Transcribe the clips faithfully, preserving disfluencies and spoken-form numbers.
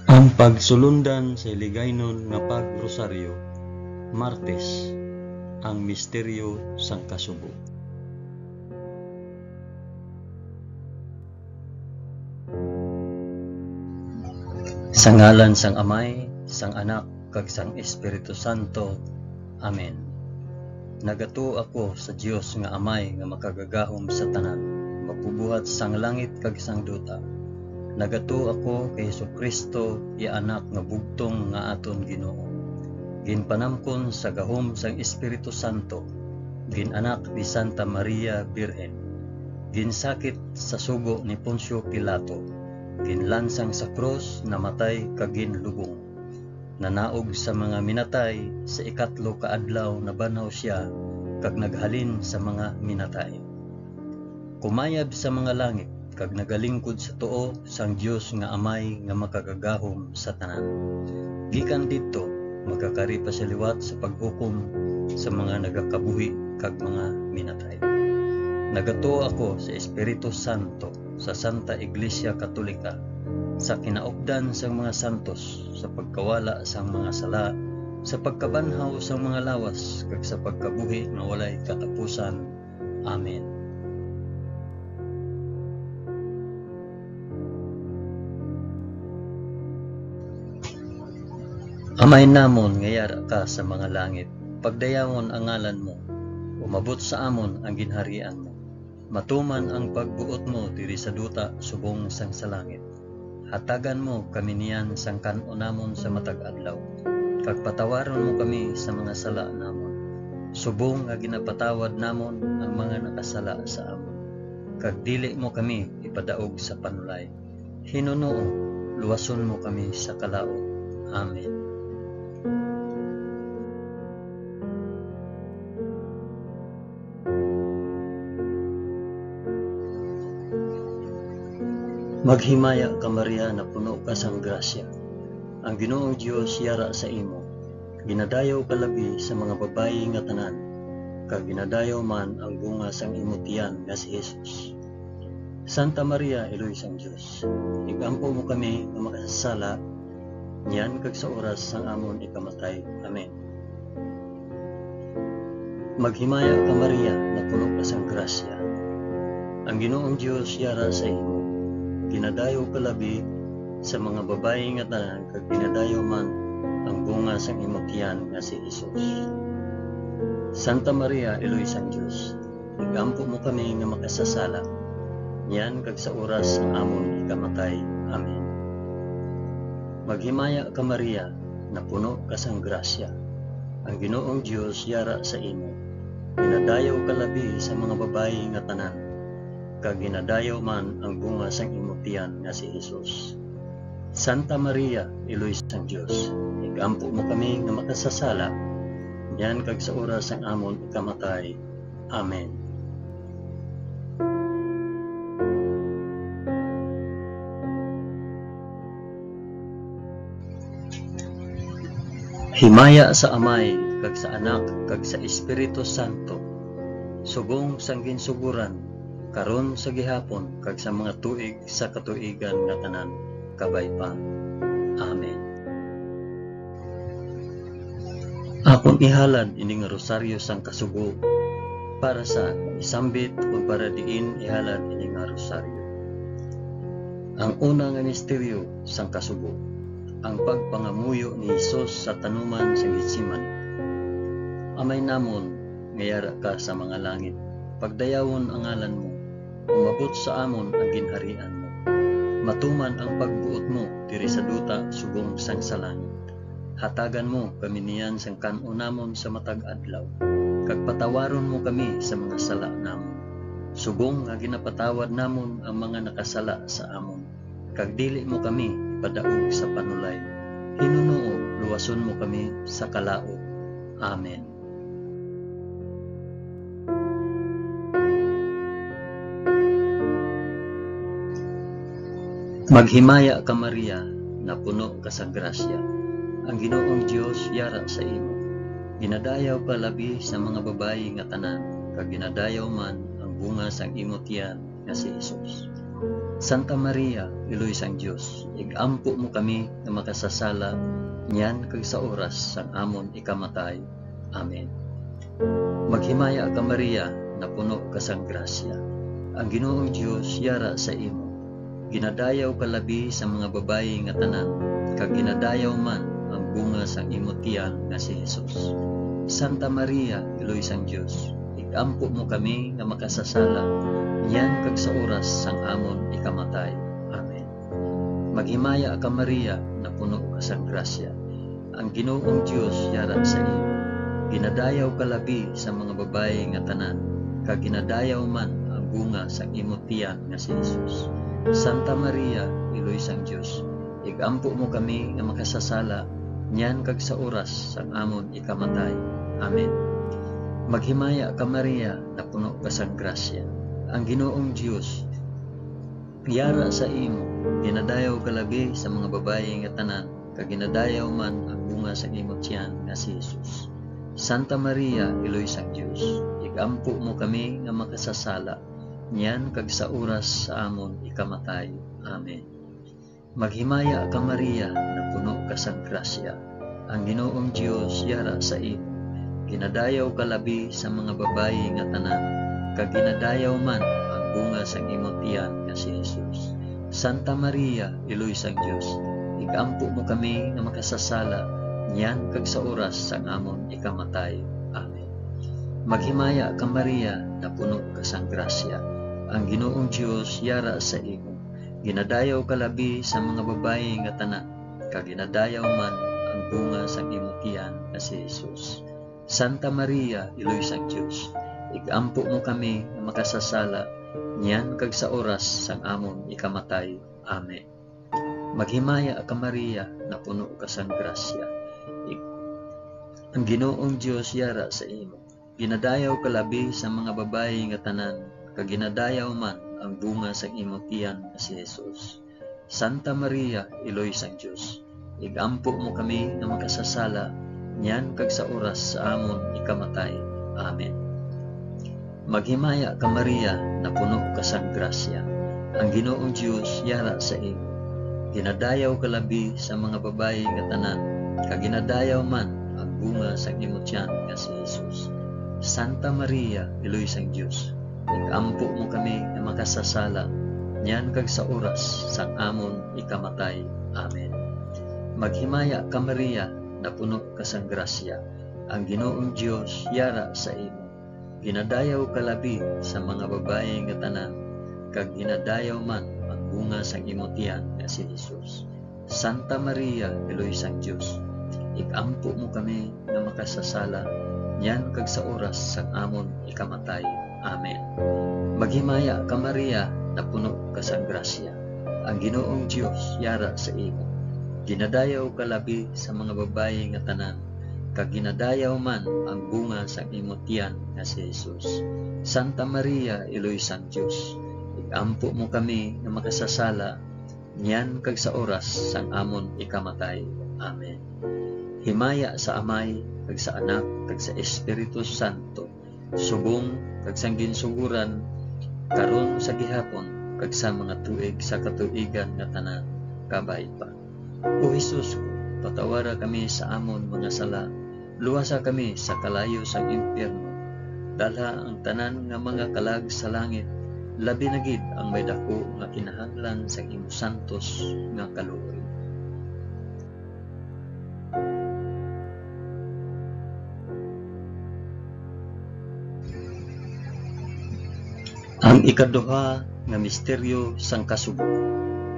Ang pagsulundan sa Hiligaynon nga pag-rosaryo, Martes, ang misteryo sang kasubo. Sa ngalan sang Amay, sang Anak, kag sang Espiritu Santo. Amen. Nagatuo ako sa Dios nga Amay nga makagagahom sa tanan, magbubuhat sang langit kag sang duta. Nagatuo ako kay Jesu-Cristo, iya Anak nga bugtong nga aton Ginoo. Ginpanamkon sa gahom sang Espiritu Santo, gin-anak ni Santa Maria Birhen, ginsakit sa sugo ni Poncio Pilato, ginlansang sa krus, namatay kag ginlubong. Nanaog sa mga minatay, sa ikatlo ka adlaw nabanhaw sia, kag naghalin sa mga minatay. Kumayab sa mga langit, kag nagalingkod sa tuo sang Dios nga Amay nga makagagahom sa tanan. Gikan didto, magakari pa sia liwat sa paghukom sa mga nagakabuhi kag mga minatay. Nagatuo ako sa Espiritu Santo, sa Santa Iglesia Katolika, sa kinaupdan sang mga santos, sa pagkawala sang mga sala, sa pagkabanhaw sang mga lawas, kag sa pagkabuhi nga walay katapusan. Amen. Amay namon nga yara ka sa mga langit, pagdayawon ang ngalan mo, umabot sa amon ang ginharian mo. Matuman ang pagbuot mo diri sa duta subong sang sa langit. Hatagan mo kami niyan sang kan-o namon sa matag adlaw, kag patawaron mo kami sa mga sala namon, subong nga ginapatawad namon ang mga nakasala sa amon. Kag dili mo kami ipadaog sa panulay. Hinunoo, luwason mo kami sa kalaut. Amen. Maghimaya ka, Maria, napuno ka sang grasya. Ang Ginoong Dios yara sa imo. Ginadayaw ka labi sa mga babayi nga tanan, kag ginadayaw man ang bunga sang imo tiyan nga si Jesus. Santa Maria, Iloy sang Dios, igampo mo kami nga makasasala, niyan kag sa oras sang amon ikamatay. Amen. Maghimaya ka, Maria, napuno ka sang grasya. Ang Ginoong Dios yara sa imo. Ginadayaw ka labi sa mga babayi nga tanan, kag ginadayaw man ang bunga sang imo tiyan nga si Jesus. Santa Maria, Iloy sang Dios, igampo mo kami nga makasasala, niyan kag sa oras sang amon ikamatay. Amen. Maghimaya ka, Maria, napuno ka sang grasya. Ang Ginoong Dios yara sa imo. Ginadayaw ka labi sa mga babayi nga tanan, kag ginadayaw man ang bunga sang imo tiyan nga si Jesus. Santa Maria, Iloy sang Dios, igampo mo kami nga makasasala, niyan kag sa oras sang amon ikamatay. Amen. Himaya sa Amay, kag sa Anak, kag sa Espiritu Santo, subong sang ginsugoran, karon, sa gihapon, kag sa mga tuig sa katuigan nga tanan, kabay pa. Amen. Akon ihalad ini nga rosaryo sang kasubo para sa isambit o para diin ihalad ini nga rosaryo. Ang una nga misteryo sang kasubo, ang pagpangamuyo ni Jesus sa tanuman sa Getsemani. Amay namon nga yara ka sa mga langit, pagdayawon ang ngalan mo, umabot sa amon ang ginharian mo. Matuman ang pagbuot mo diri sa duta subong sang sa langit. Hatagan mo kami niyan sang kan-on namon sa matag adlaw, kag patawaron mo kami sa mga sala namon, subong nga ginapatawad namon ang mga nakasala sa amon, kag dili mo kami ipadaog sa panulay. Hinunoo, luwason mo kami sa kalaut. Amen. Maghimaya ka, Maria, napuno ka sa grasya. Ang Ginoong Dios yara sa imo. Ginadayaw ka labi sa mga babayi nga tanan, kag ginadayaw man ang bunga sang imo tiyan nga si Jesus. Santa Maria, Iloy sang Dios, ig-ampo mo kami nga makasasala niyan kag sa oras sang amon ikamatay. Amen. Maghimaya ka, Maria, napuno ka sang grasya. Ang Ginoong Dios yara sa imo. Ginadayaw ka labi sa mga babayi nga tanan, kag ginadayaw man ang bunga sang imo tiyan nga si Jesus. Santa Maria, Iloy sang Dios, ig-ampo mo kami nga makasasala, niyan kag sa oras sang amon ikamatay. Amen. Maghimaya ka, Maria, napuno ka sang grasya. Ang Ginoong Dios yara sa imo. Ginadayaw ka labi sa mga babayi nga tanan, kag ginadayaw man ang bunga sang imo tiyan nga si Jesus. Santa Maria, Iloy sang Dios, ig-ampo mo kami nga makasasala, niyan kag sa oras sang amon ikamatay. Amen. Maghimaya ka, Maria, napuno ka sang grasya. Ang Ginoong Dios yara sa imo. Ginadayaw ka labi sa mga babayi nga tanan, kag ginadayaw man ang bunga sang imo tiyan nga si Jesus. Santa Maria, Iloy sang Dios, ig-ampo mo kami nga makasasala, niyan kag sa oras sa amon ikamatay. Amen. Maghimaya ka, Maria, napuno ka sang grasya. Ang Ginoong Dios yara sa imo. Ginadayaw ka labi sa mga babayi nga tanan, kag ginadayaw man ang bunga sang imo tiyan nga si Jesus. Santa Maria, Iloy sang Dios, ig-ampo mo kami nga makasasala, niyan kag sa oras sang amon ikamatay. Amen. Maghimaya ka, Maria, napuno ka sang grasya. Ang Ginoong Dios yara sa imo. Ginadayaw ka labi sa mga babayi nga tanan, kag ginadayaw man ang bunga sang imo tiyan nga si Jesus. Santa Maria, Iloy sang Dios, ig-ampo mo kami nga makasasala, niyan kag sa oras sang amon ikamatay. Amen. Maghimaya ka, Maria, napuno ka sang grasya. Ig-, ang Ginoong Dios yara sa imo. Ginadayaw ka labi sa mga babayi nga tanan, kag ginadayaw man ang bunga sang imo tiyan nga si Jesus. Santa Maria, Iloy sang Dios, ig-ampo mo kami nga makasasala, niyan kag sa oras sa amon ikamatay. Amen. Maghimaya ka, Maria, napuno ka sang grasya. Ang Ginoong Dios yara sa imo. Ginadayaw ka labi sa mga babayi nga tanan, kag ginadayaw man ang bunga sang imo tiyan nga si Jesus. Santa Maria, Iloy sang Dios, ig-ampo mo kami nga makasasala, niyan kag sa oras sang amon ikamatay. Amen. Maghimaya ka, Maria, napuno ka sang grasya. Ang Ginoong Dios yara sa imo. Ginadayaw ka labi sa mga babayi nga tanan, kag ginadayaw man ang bunga sang imo tiyan nga si Jesus. Santa Maria, Iloy sang Dios, ig-ampo mo kami nga makasasala, niyan kag sa oras sang amon ikamatay. Amen. Maghimaya ka, Maria, napuno ka sang grasya. Ang Ginoong Dios yara sa imo. Ginadayaw ka labi sa mga babayi nga tanan, kag ginadayaw man ang bunga sang imo tiyan nga si Jesus. Santa Maria, Iloy sang Dios, ig-ampo mo kami nga makasasala, niyan kag sa oras sang amon ikamatay. Amen. Himaya sa Amay, kag sa Anak, kag sa Espiritu Santo, subong kag sang ginsugoran, karon, sa gihapon, kag sa mga tuig sa katuigan nga tanan. Kabay pa. O Jesus ko, patawara kami sa amon mga sala, luwasa kami sa kalayo sang impyerno, dalha ang tanan nga mga kalag sa langit, labi na gid ang may daku nga kinahanglan sang imo santos nga kaluoy. Ang ikaduha nga misteryo sang kasubo,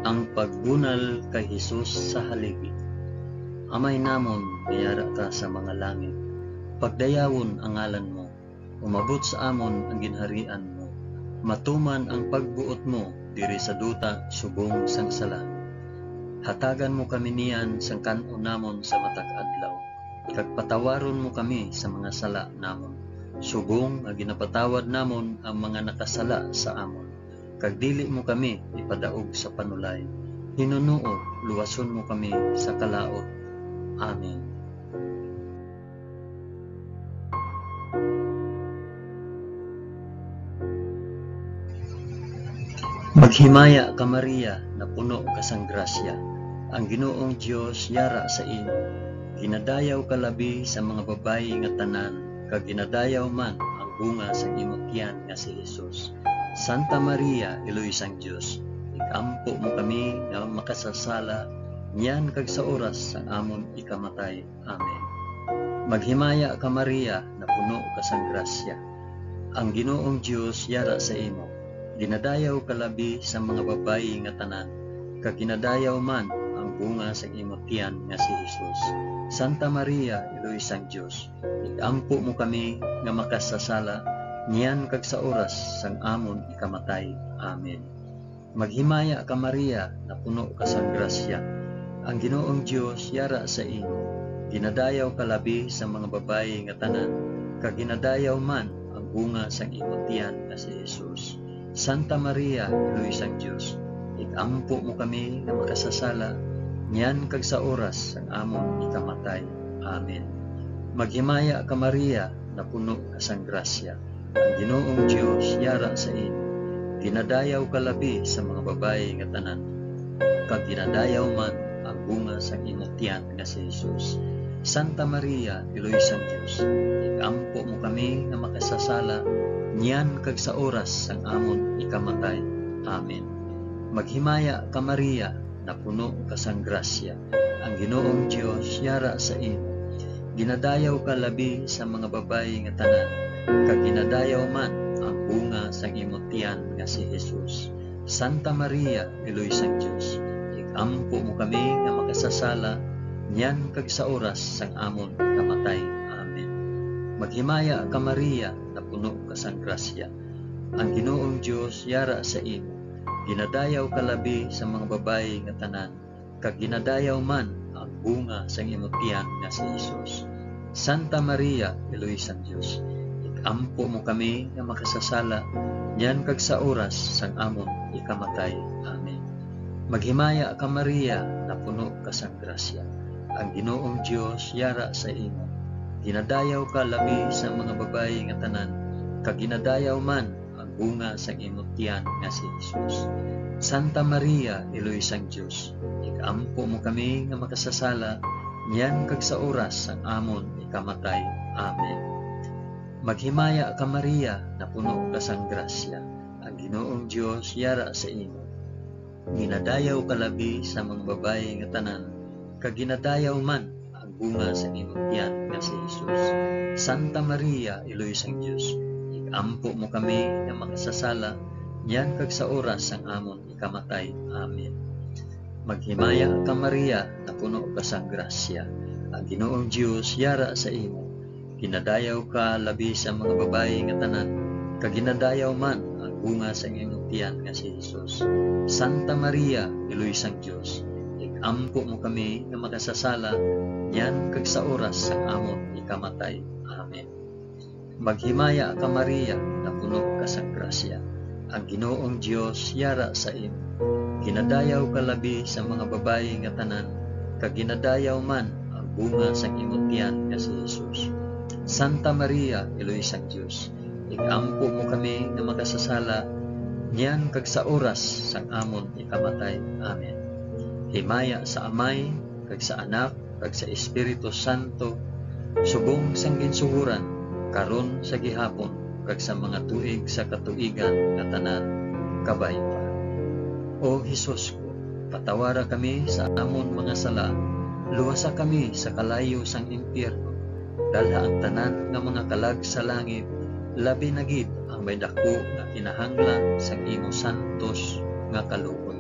ang pagbunal kay Jesus sa haligi. Amay namon nga yara ka sa mga langit, pagdayawon ang ngalan mo, umabot sa amon ang ginharian mo, matuman ang pagbuot mo diri sa duta subong sang sa langit. Hatagan mo kami niyan sang kan-on namon sa matag adlaw, kag patawaron mo kami sa mga sala namon, subong nga ginapatawad namon ang mga nakasala sa amon, kag dili mo kami ipadaog sa panulay. Hinunoo, luwason mo kami sa kalaut. Amen. Himaya ka, Maria, napuno ka sang grasya, ang Ginoong Dios yara sa imo. Ginadayaw ka labi sa mga babayi nga tanan, kag ginadayaw man ang bunga sang imo tiyan nga si Jesus. Santa Maria, Iloy sang Dios, igampo mo kami nga makasasala, niyan kag sa oras sang amon ikamatay. Amen. Maghimaya ka, Maria, napuno ka sang grasya. Ang Ginoong Dios yara sa imo. Ginadayaw ka labi sa mga babayi nga tanan, kag ginadayaw man ang bunga sang imo tiyan nga si Jesus. Santa Maria, Iloy sang Dios, igampo mo kami nga makasasala, niyan kag sa oras sang amon ikamatay. Amen. Maghimaya ka, Maria, napuno ka sang grasya. Ang Ginoong Dios yara sa imo. Ginadayaw ka labi sa mga babayi nga tanan, kag ginadayaw man ang bunga sang imo tiyan nga si Jesus. Santa Maria, Iloy sang Dios, igampo mo kami nga makasasala, niyan kag sa oras sang amon ikamatay. Amen. Maghimaya ka, Maria, napuno ka sang grasya. Ang Ginoong Dios yara sa imo. Ginadayaw ka labi sa mga babayi nga tanan, kag ginadayaw man ang bunga sang imo tiyan nga si Jesus. Santa Maria, Iloy sang Dios, igampo mo kami nga makasasala, niyan kag sa oras sang amon ikamatay. Amen. Maghimaya ka, Maria, napuno ka sang grasya. Ang Ginoong Dios yara sa imo. Ginadayaw ka labi sa mga babayi nga tanan, kag ginadayaw man ang bunga sang imo tiyan nga si Jesus. Santa Maria, Iloy sang Dios, igampo mo kami nga makasasala, niyan kag sa oras sang amon kamatay. Amen. Maghimaya ka, Maria, napuno ka sang grasya. Ang Ginoong Dios yara sa imo. Ginadayaw ka labi sa mga babayi nga tanan, kag ginadayaw man ang bunga sang imo tiyan nga si Jesus. Santa Maria, Iloy sang Dios, igampo mo kami nga makasasala, niyan kag sa oras sang amon ikamatay. Amen. Maghimaya ka, Maria, napuno ka sang grasya. Ang Ginoong Dios yara sa imo. Ginadayaw ka labi sa mga babayi nga tanan, kag ginadayaw man ang bunga sang imo tiyan nga si Jesus. Santa Maria, Iloy sang Dios, igampo mo kami nga makasasala, niyan kag sa oras sang amon ikamatay. Amen. Maghimaya ka, Maria, napuno ka sang grasya. Ang Ginoong Dios yara sa imo. Ginadayaw ka labi sa mga babayi nga tanan, kag ginadayaw man ang bunga sa imong tiyan nga si Jesus. Santa Maria, Iloy sang Dios, igampo mo kami nga makasasala, niyan kag sa oras sang amon ikamatay. Amen. Maghimaya ka, Maria, napuno ka sang grasya. Ang Ginoong Dios yara sa imo. Ginadayaw ka labi sa mga babayi nga tanan, kag ginadayaw man ang bunga sang imong tiyan nga si Jesus. Santa Maria, Iloy sang Dios, igampo mo kami nga makasasala, niyan kag sa oras sang amon ikamatay. Amen. Maghimaya ka, Maria, napuno ka sang grasya. Ang Ginoong Dios yara sa imo. Ginadayaw ka labi sa mga babayi nga tanan, kag ginadayaw man ang bunga sang imo tiyan nga si Jesus. Santa Maria, Iloy sang Dios, igampo mo kami nga makasasala, niyan kag sa oras sang amon ikamatay. Amen. Himaya sa Amay, kag sa Anak, kag sa Espiritu Santo, subong sang ginsugoran, karon, sa gihapon, kag sa mga tuig sa katuigan nga tanan. Kabay pa. O Jesus ko, patawara kami sa amon mga sala, luwasa kami sa kalayo sang impyerno, dalha ang tanan nga mga kalag sa langit, labi na gid ang may daku nga kinahanglan sang imo santos nga kaluoy.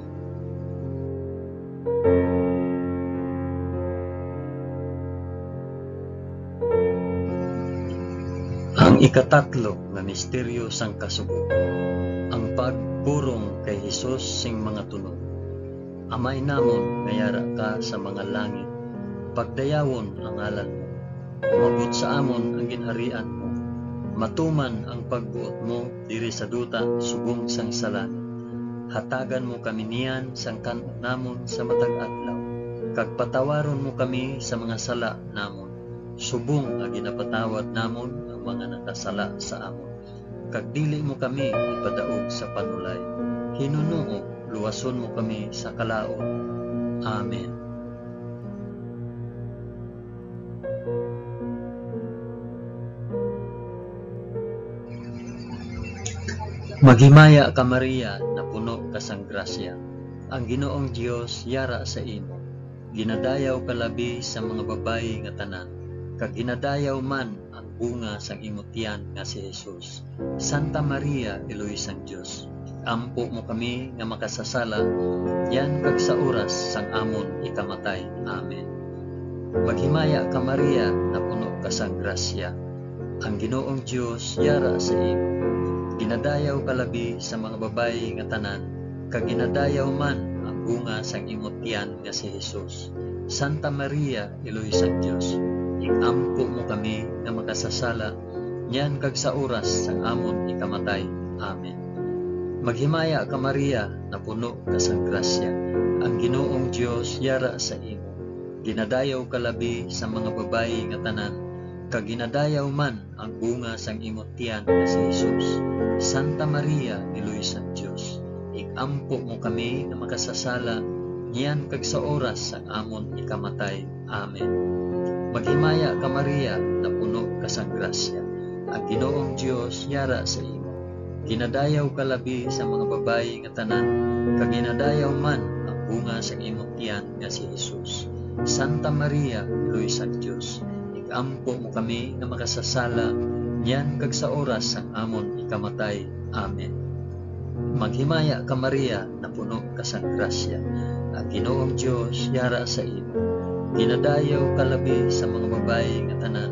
Ang ikatatlo nga misteryo sang kasubo, ang pagpurong kay Jesus sing mga tunog. Amay namon nga yara ka sa mga langit, pagdayawon ang ngalan mo. Umabot sa amon ang ginharian mo. Matuman ang pagbuot mo diri sa duta subong sang sa langit. Hatagan mo kami niyan sang kan-on namon sa matag adlaw, kag patawaron mo kami sa mga sala namon, subong nga ginapatawad namon ang mga nakasala sa amon. Kag dili mo kami ipadaog sa panulay, Ginoo, luwason mo kami sa kalaut. Amen. Maghimaya ka, Maria, napuno ka sang grasya. Ang Ginoong Dios yara sa imo. Ginadayaw ka labi sa mga babayi nga tanan, kag ginadayaw man ang bunga sang imo tiyan nga si Jesus. Santa Maria, Iloy sang Dios, ig-ampo mo kami nga makasasala, niyan kag sa oras sang amon ikamatay. Amen. Maghimaya ka, Maria, napuno ka sang grasya. Ang Ginoong Dios yara sa imo. Ginadayaw ka labi sa mga babayi nga tanan, kag ginadayaw man ang bunga sang imo tiyan nga si Jesus. Santa Maria, Iloy sang Dios, ig-ampo mo kami nga makasasala, niyan kag sa oras sang amon ikamatay. Amen. Maghimaya ka, Maria, napuno ka sang grasya. Ang Ginoong Dios yara sa imo. Ginadayaw ka labi sa mga babayi nga tanan, kag ginadayaw man ang bunga sang imo tiyan nga si Jesus. Santa Maria, Iloy sang Dios, ig-ampo mo kami nga makasasala, niyan kag sa oras sang amon ikamatay. Amen. Maghimaya ka, Maria, napuno ka sang grasya. Ang Ginoong Dios yara sa imo. Ginadayaw ka labi sa mga babayi nga tanan, kag ginadayaw man ang bunga sang imo tiyan nga si Jesus. Santa Maria, Iloy sang Dios, ig-ampo mo kami nga makasasala, niyan kag sa oras sang amon ikamatay. Amen. Maghimaya ka, Maria, napuno ka sang grasya. Ang Ginoong Dios yara sa imo. Ginadayaw ka labi sa mga babayi nga tanan,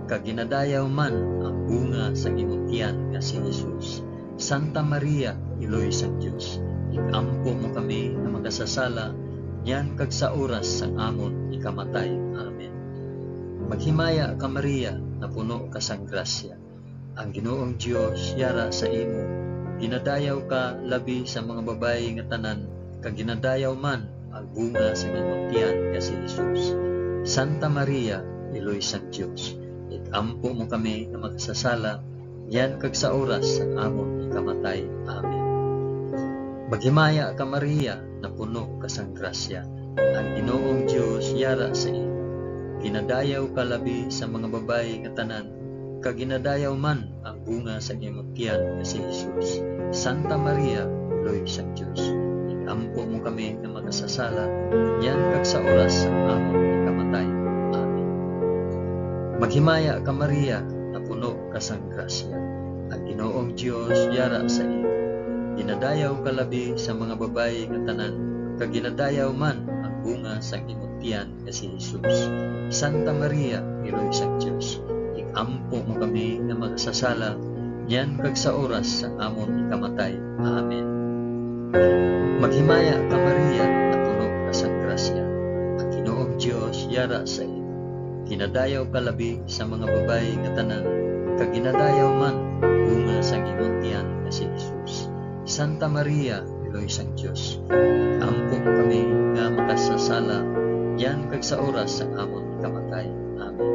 kag ginadayaw man ang bunga sang imo tiyan nga si Jesus. Santa Maria, Iloy sang Dios, ig-ampo mo kami nga makasasala, niyan kag sa oras sang amon ikamatay. Amen. Maghimaya ka, Maria, napuno ka sang grasya. Ang Ginoong Dios yara sa imo. Ginadayaw ka labi sa mga babayi nga tanan, kag ginadayaw man ang bunga sa imong tiyan nga si Jesus. Santa Maria, Iloy sang Dios, ig-ampo mo kami nga makasasala, niyan kag sa oras sang amon ikamatay. Amen. Maghimaya ka, Maria, napuno ka sang grasya. Ang Ginoong Dios yara sa imo. Ginadayaw ka labi sa mga babayi nga tanan, kag ginadayaw man ang bunga sang imong tiyan nga si Jesus. Santa Maria, Iloy sang Dios, ig-ampo mo kami nga makasasala, niyan kag sa oras sang amon ikamatay. Amen. Maghimaya ka, Maria, napuno ka sang grasya. Ang Ginoong Dios yara sa imo. Ginadayaw ka labi sa mga babayi nga tanan, kag ginadayaw man ang bunga sang imong tiyan nga si Jesus. Santa Maria, Iloy sang Dios, ig-ampo mo kami nga makasasala, niyan kag sa oras sang amon ikamatay. Amen. Maghimaya ka, Maria, napuno ka sang grasya. Ang Ginoong Dios yara sa imo. Ginadayaw ka labi sa mga babayi nga tanan, kag ginadayaw man ang bunga sang imong tiyan nga si Jesus. Santa Maria, Iloy sang Dios, ig-ampo mo kami nga makasasala, niyan kag sa oras sang amon kamatay. Amen.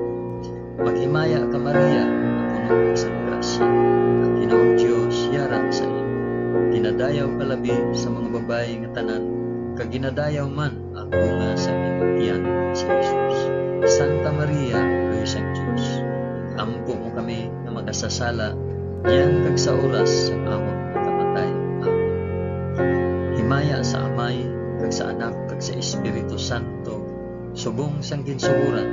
Maghimaya ka, Maria, nga puno ka sang grasya. Ang Ginoong Dios yara sa imo. Ginadayaw ka labi sa mga babayi nga tanan, kag ginadayaw man ang bunga sang imong tiyan, si Jesus. Santa Maria, Iloy sang Dios, ig-ampo mo kami nga makasasala, niyan kag sa oras sang amon pagkamatay. Amen. Himaya sa Amay, kag sa Anak, kag sa Espiritu Santo, subong sang ginsugoran,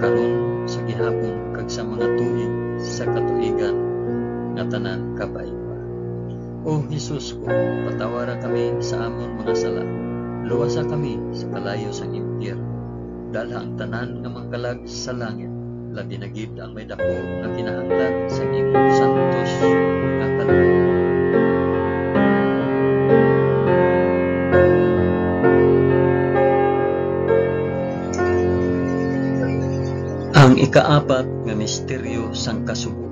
karon, sa gihapon, kag sa mga tuig sa katuigan nga tanan. Kabayuan. O Jesus ko, patawara kami sa amon mga sala, luwasa kami sa kalayo sang impyerno, dalha ang tanan nga mga kalag sa langit, labi na gid ang may daku nga kinahanglan sa imong santos nga kalooban. Ang ikaapat nga misteryo sang kasubo,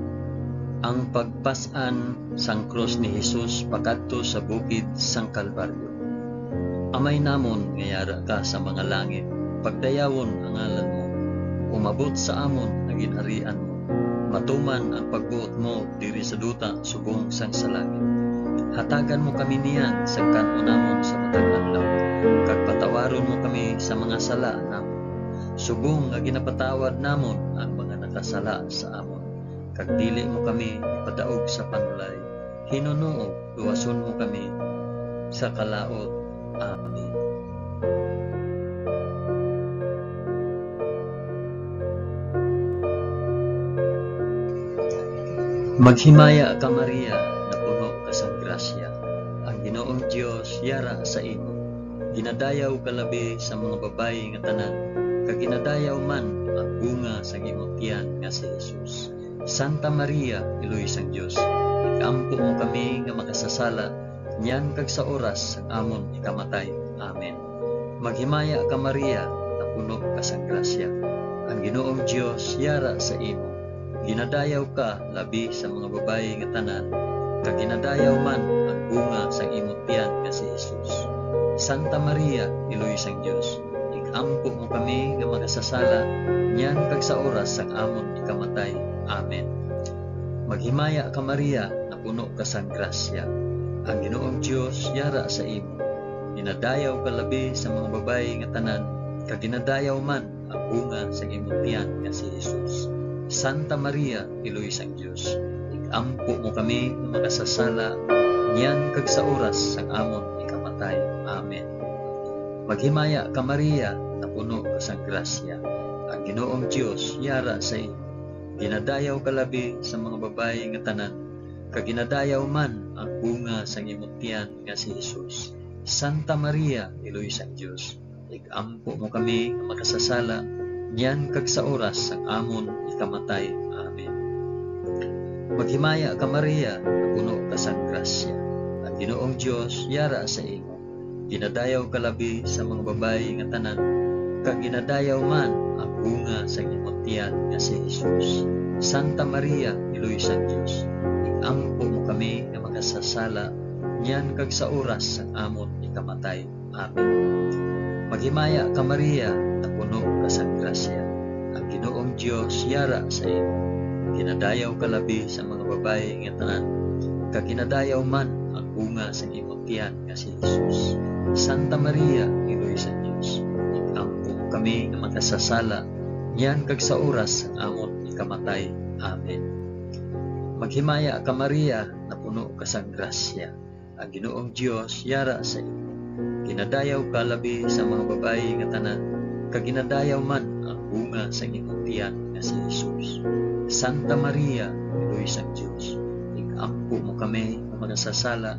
ang pagpas-an sang krus ni Jesus pakadto sa bukid sang Kalbaryo. Amay namon nga yara ka sa mga langit, pagdayawon ang ngalan mo. Umabot sa amon ang ginharian mo. Matuman ang pagbuot mo diri sa duta subong sang sa langit. Hatagan mo kami niyan sa kan-o namon sa matag adlaw, kag patawaron mo kami sa mga sala namon, subong nga ginapatawad namon ang mga nakasala sa amon, kag dili mo kami ipadaog sa panulay. Hinunoog, luwason mo kami sa kalaut. Amen. Maghimaya ka, Maria, nga puno ka sang grasya. Ang Ginoong Dios yara sa imo. Ginadayaw ka labi sa mga babayi nga tanan, kag ginadayaw man ang bunga sang imong tiyan nga si Jesus. Santa Maria, Iloy sang Dios, ig-ampo mo kami nga makasasala, niyan kag sa oras sang amon ikamatay. Amen. Maghimaya ka, Maria, nga puno ka sang grasya. Ang Ginoong Dios yara sa imo. Ginadayaw ka labi sa mga babayi nga tanan, kag ginadayaw man ang bunga sang imong tiyan nga si Jesus. Santa Maria, Iloy sang Dios, ig-ampo mo kami nga makasasala, niyan kag sa oras sang amon ikamatay. Amen. Maghimaya ka, Maria, nga puno ka sang grasya. Ang Ginoong Dios yara sa imo. Ginadayaw ka labi sa mga babayi nga tanan, kag ginadayaw man ang bunga sang imong tiyan nga si Jesus. Santa Maria, Iloy sang Dios, ig-ampo mo kami nga makasasala, niyan kag sa oras sang amon ikamatay. Amen. Maghimaya ka, Maria, nga puno ka sang grasya. Ang Ginoong Dios yara sa imo. Ginadayaw ka labi sa mga babayi nga tanan, kag ginadayaw man ang bunga sang imong tiyan nga si Jesus. Santa Maria, Iloy sang Dios, ig-ampo mo kami nga makasasala, niyan kag sa oras sang amon ikamatay. Amen. Maghimaya ka, Maria, nga puno ka sang grasya. Ang Ginoong Dios yara sa imo. Ginadayaw ka labi sa mga babayi nga tanan, kag ginadayaw man ang bunga sang imong tiyan nga si Jesus. Santa Maria, Iloy sang Dios, ig-ampo mo kami nga makasasala, niyan kag sa oras sang amon ikamatay. Amen. Maghimaya ka, Maria, nga puno ka sang grasya. Ang Ginoong Dios yara sa imo. Ginadayaw ka labi sa mga babayi nga tanan, kag ginadayaw man ang bunga sang imong tiyan nga si Jesus. Santa Maria, Iloy sa Dios, ig-ampo mo kami nga makasasala, niyan kag sa oras sang amon ikamatay. Amen. Maghimaya ka, Maria, nga puno ka sang grasya. Ang Ginoong Dios yara sa imo. Ginadayaw ka labi sa mga babayi nga tanan, kag ginadayaw man ang bunga sang imong tiyan nga si Jesus. Santa Maria, Iloy sang Dios, ig-ampo mo kami nga makasasala,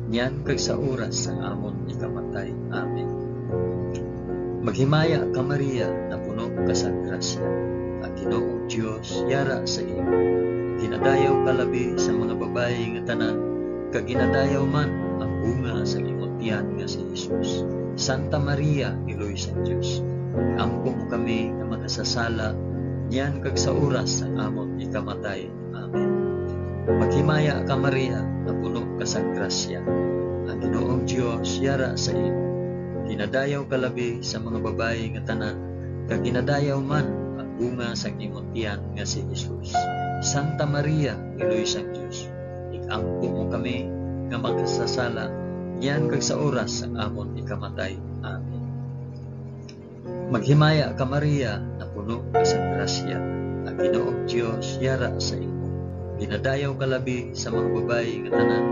niyan kag sa oras sang amon ikamatay. Amen. Maghimaya ka, Maria, nga puno ka sang grasya. Ang Ginoong Dios yara sa imo. Ginadayaw ka labi sa mga babayi nga tanan, kag ginadayaw man ang bunga sa imong tiyan nga si Jesus. Santa Maria, Iloy sang Dios, ampo mo kami nga makasasala, niyan kag sa oras sang amon ikamatay. Amen. Maghimaya ka, Maria, nga puno ka sang grasya. Ang Ginoong Dios yara sa imo. Ginadayaw ka labi sa mga babayi nga tanan, kag ginadayaw man ang bunga sang imong tiyan nga si Jesus. Santa Maria, Iloy sang Dios, ig-ampo mo kami nga makasasala, niyan kag sa oras sang amon ikamatay. Amen. Maghimaya ka, Maria, nga puno ka sang grasya, ang Ginoong Dios yara sa imo. Ginadayaw ka labi sa mga babayi nga tanan,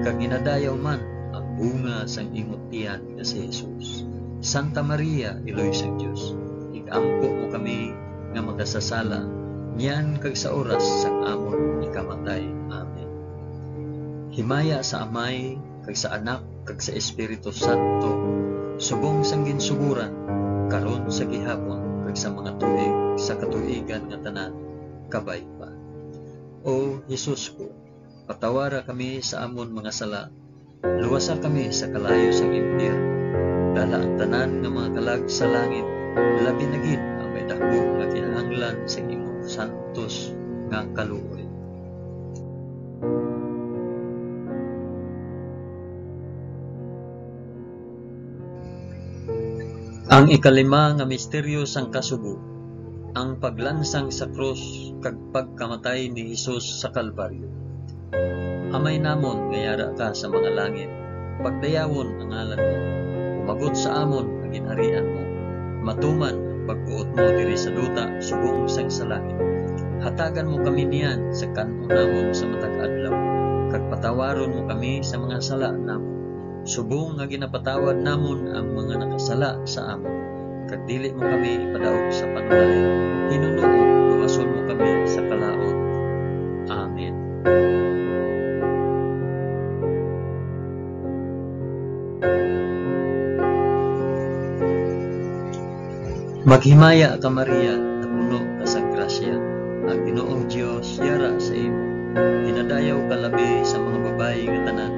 kag ginadayaw man ang bunga sang imong tiyan nga si Jesus. Santa Maria, Iloy sang Dios, ig-ampo mo kami nga makasasala, niyan kag sa oras sang amon ikamatay. Amen. Himaya sa Amay, kag sa Anak, kag sa Espiritu Santo, subong sang ginsugoran, karon, sa gihapon, kag sa mga tuig sa katuigan nga tanan. Kabay pa. O Jesus ko, patawara kami sa amon mga sala, luwasa kami sa kalayo sang impyerno, dala ang tanan nga mga kalag sa langit, labi na gid ang may dakop nga kinahanglan sa imong santos nga kaluoy. Ang ikalima nga misteryo sang kasubo, ang paglansang sa krus kag pagkamatay ni Jesus sa Kalbaryo. Amay namon nga yara ka sa mga langit, pagdayawon ang ngalan mo. Umabot sa amon ang ginharian mo. Matuman ang pagbuot mo diri sa duta subong sang sa langit. Hatagan mo kami niyan sa kan-on namon sa matag adlaw, kag patawaron mo kami sa mga sala namon, subong nga ginapatawad namon ang mga nakasala sa amon. Kag dili mo kami ipadaog sa panulay, hinunoo luwason mo kami sa kalaut. Amen. Maghimaya ka, Maria, napuno ka sang grasya, ang Ginoong Dios yara sa imo. Ginadayaw ka labi sa mga babayi nga tanan,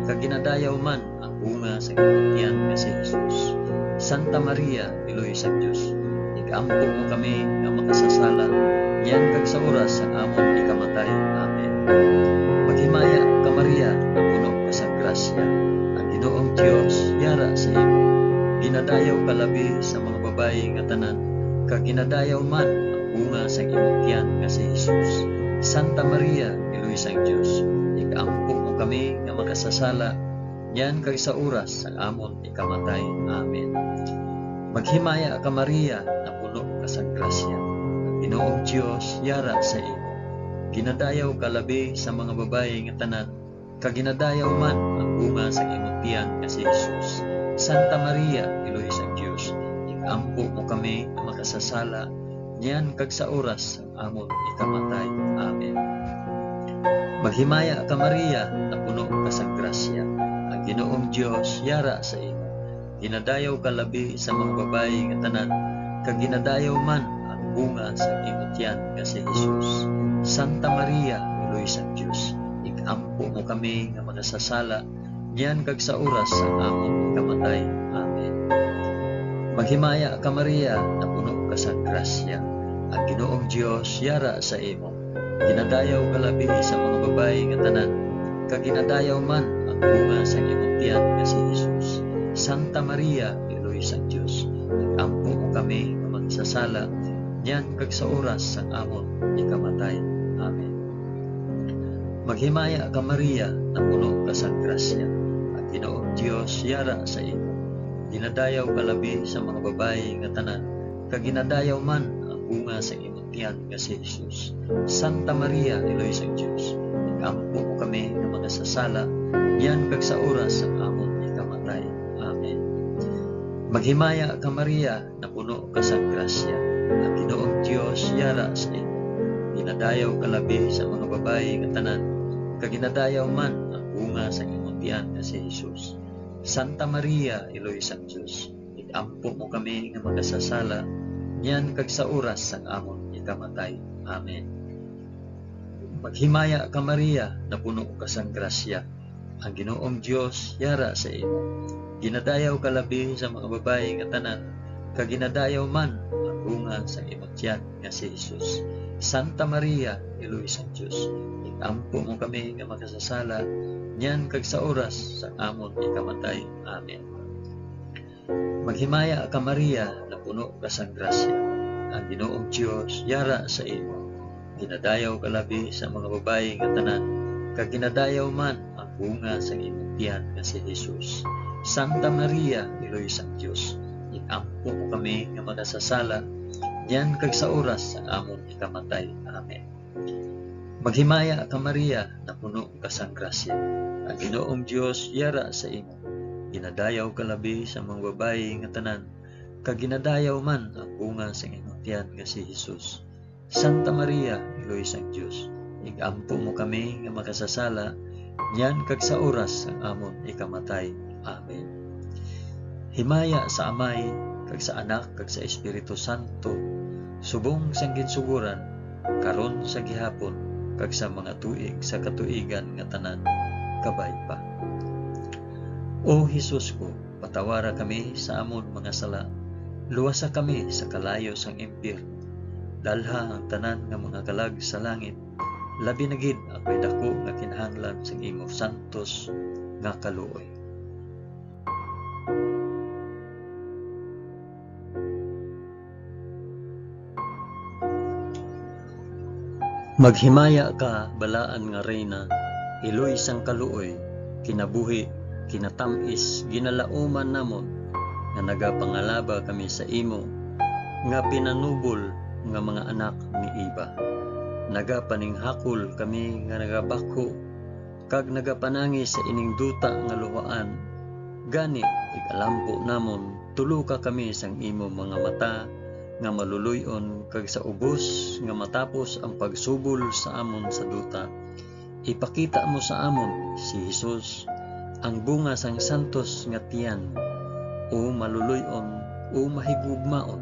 kag ginadayaw man ang bunga sa imong tiyan nga si Jesus. Santa Maria, Iloy sang Dios, ig-ampo mo kami nga makasasala, niyan kag sa oras sang amon ikamatay. Amen. Maghimaya ka, Maria, napuno ka sang grasya, ang Ginoong Dios yara sa imo. Ginadayaw ka labi sa mga babayi nga tanan, kag ginadayaw man ang bunga sang imong tiyan nga si Jesus. Santa Maria, Iloy sang Dios, ig-ampo mo kami nga makasasala, niyan kag sa oras sang amon ikamatay. Amen. Maghimaya ka, Maria, napuno ka sang grasya, ang Ginoong Dios yara sa imo. Ginadayaw ka labi sa mga babayi nga tanan, kag ginadayaw man ang bunga sang imong tiyan nga si Jesus. Santa Maria, Iloy sang Dios, ig-ampo mo kami nga makasasala, niyan kag sa oras sang amon ikamatay. Amen. Maghimaya ka, Maria, napuno ka sang grasya, ang Ginoong Dios yara sa imo. Ginadayaw ka labi sa mga babayi nga tanan, kag ginadayaw man ang bunga sang imong tiyan nga si Jesus. Santa Maria, Iloy sang Dios, ig-ampo mo kami nga makasasala, niyan kag sa oras sang amon kamatay. Amen. Maghimaya ka, Maria, napuno ka sang grasya, ang Ginoong Dios yara sa imo. Ginadayaw ka labi sa mga babayi nga tanan, kag ginadayaw man ang bunga sang imong tiyan nga si Jesus. Santa Maria, Iloy sang Dios, ig-ampo mo kami nga makasasala, niyan kag sa oras sang amon ikamatay. Amen. Maghimaya ka, Maria, napuno ka sang grasya, ang Ginoong Dios yara sa imo. Ginadayaw ka labi sa mga babayi nga tanan, kag ginadayaw man ang bunga sang imong tiyan nga si Jesus. Santa Maria, Iloy sang Dios, ig-ampo mo kami nga makasasala, niyan kag sa oras sang amon ikamatay. Amen. Maghimaya ka, Maria, napuno ka sang grasya, ang Ginoong Dios yara sa imo. Ginadayaw ka labi sa mga babayi nga tanan, kag ginadayaw man ang bunga sang imong tiyan nga si Jesus. Santa Maria, Iloy sang Dios, ig-ampo mo kami nga makasasala, niyan kag sa oras sang amon ikamatay. Amen. Maghimaya ka, Maria, napuno ka sang grasya, ang Ginoong Dios yara sa imo. Ginadayaw ka labi sa mga babayi nga tanan, kag ginadayaw man ang bunga sang imong tiyan nga si Jesus. Santa Maria, Iloy sang Dios, ig-ampo mo kami nga makasasala, niyan kag sa oras sang amon ikamatay. Amen. Maghimaya ka, Maria, napuno ka sang grasya, ang Ginoong Dios yara sa imo. Ginadayaw ka labi sa mga babayi nga tanan, kag ginadayaw man ang bunga sang imong tiyan nga si Jesus. Santa Maria, Iloy sang Dios, ig-ampo mo kami nga makasasala, niyan kag sa oras sang amon ikamatay. Amen. Maghimaya ka, Maria, napuno ka sang grasya, ang Ginoong Dios yara sa imo. Ginadayaw ka labi sa mga babayi nga tanan, kag ginadayaw man ang bunga sang imong tiyan nga si Jesus. Santa Maria, Iloy sang Dios, ig-ampo mo kami nga makasasala, niyan kag sa oras sang amon ikamatay. Amen. Himaya sa Amay, kag sa Anak, kag sa Espiritu Santo, subong sang ginsugoran, karon, sa gihapon, kag sa mga tuig sa katuigan nga tanan. Kabay pa. O Jesus ko, patawara kami sa amon mga sala, luwasa kami sa kalayo sang impyerno, dalha ang tanan nga mga kalag sa langit, labi na gid ang may daku nga kinahanglan sang imo santos nga kaluoy. Maghimaya ka, balaan nga Reyna, iloy sang kaluoy, kinabuhi, kinatamis, ginalauman namon, nga nagapangalaba kami sa imo, nga pinanubol nga mga anak ni Eva. Nagapaninghakol kami nga nagabakho, kag nagapanangis sa ining duta nga luhaan. Gani, igalampo namon, tuloka kami sang imo mga mata nga maluloy-on, kag sa ubos nga matapos ang pagsubol sa amon sa duta, ipakita mo sa amon si Jesus, ang bunga sang santos nga tiyan, o maluloy-on, o mahigugmaon,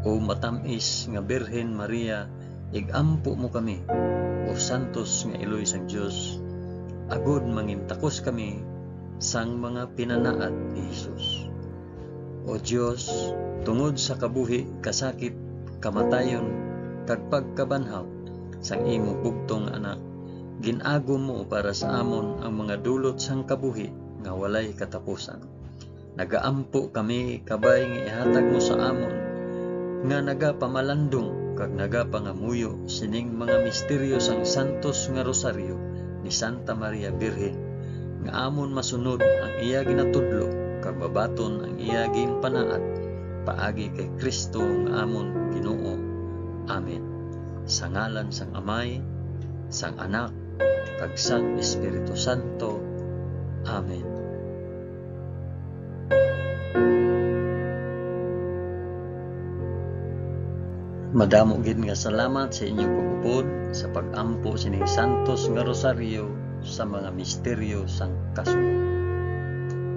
o matamis nga Birhen Maria, igampo mo kami, o santos nga iloy sang Dios, agod mangintakos kami sang mga pinanaad ni Jesus. O Dios, tungod sa kabuhi, kasakit, kamatayon, kag pagkabanhaw sang imo bugtong nga Anak, gin-agom mo para sa amon ang mga dulot sang kabuhi nga walay katapusan. Nagaampo kami, kabay, nga ihatag mo sa amon nga nagapamalandong kag nagapangamuyo sining mga misteryo sang santos nga rosaryo ni Santa Maria Birhen, nga amon masunod ang iya ginatudlo kag mabaton ang iya ginpanaad, paagi kay Cristo nga amon Ginoo. Amen. Sa ngalan sang Amay, sang Anak, kag sang Espiritu Santo. Amen. Madamo gid nga salamat sa inyo pag-upod sa pag-ampo sining santos nga rosaryo sa mga misteryo sang kasulod.